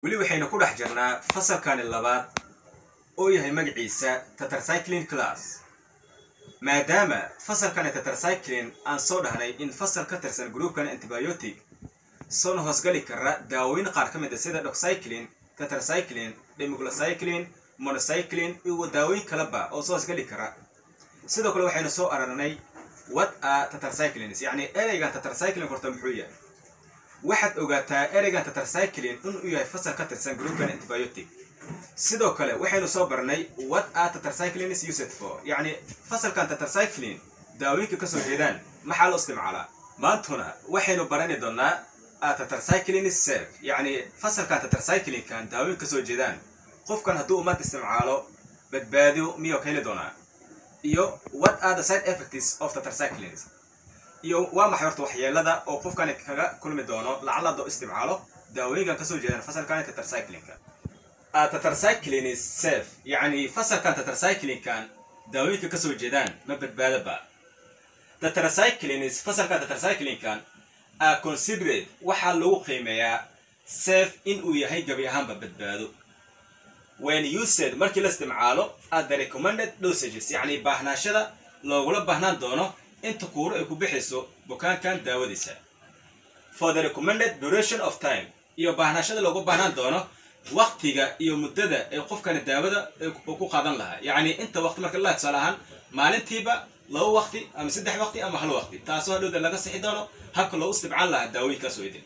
Weli waxaynu ku dhex jirnaa fasalkani labaad oo yahay magaciisa tetracycline class. Maadaama fasalkani tetracycline aan soo dhahnay in fasal ka tirsan groupkan antibiotic, soona hoosgali kara daawooyin qaar ka mid a sida doxycycline, tetracycline, demeclocycline, minocycline iyo daawooyin kaleba oo soo hoosgali kara. Sidoo kale waxaynu soo aragnay what are tetracyclines, yacni ereygan tetracycline horta muxuu yahay. Waxaad ogaataa ereygan tetracycline inuu yahay fasal ka tirsan groupkan antibiotic. Sidoo kale waxaynu soo barnay what are tetracyclines used for, yacni fasalkan tetracycline daawooyinka kasoo jeedaan maxaa loo isticmaalaa. Maantuna waxaynu barani doonaa tetracycline safe, yacni fasalkan tetracyclinekan daawooyinka kasoo jeedaan qofkan hadduu ummad isticmaalo badbaado miyuu ka heli doonaa, iyo what are the side effects of tetracyclines, iyo waa maxay horta waxyeelada oo qofkani kaga kulmi doono lacala hadduu isticmaalo daawooyinkan kasoo jeedaan fasalkan tetracyclineka. Tetracycline is safe, yacni fasalkan tetracyclinekan daawooyinka kasoo jeedaan ma badbaadaba. Tetracyclines, fasalkan tetracyclinekan are considered, waxaa lagu qiimeeyaa safe inuu yahay gabi ahaanba badbaado when used, markii la isticmaalo at the recommended dosages, yacni baahnaashada loogula baahnaan doono inta kuuro ay ku bixayso bukaankan daawadiisa, for the recommended duration of time, iyo baahnaashada loogu baahnaan doono waktiga iyo muddada ay qofkani daawada ku qaadan lahaa, yacni inta waqti marka la tusaale ahaan maalintiiba 2 waqti ama 3 waqti ama 1 waqti, taasoo hadhowda laga sixi doono habka loogu isticmaal lahaa daawooyinkaas oo idin.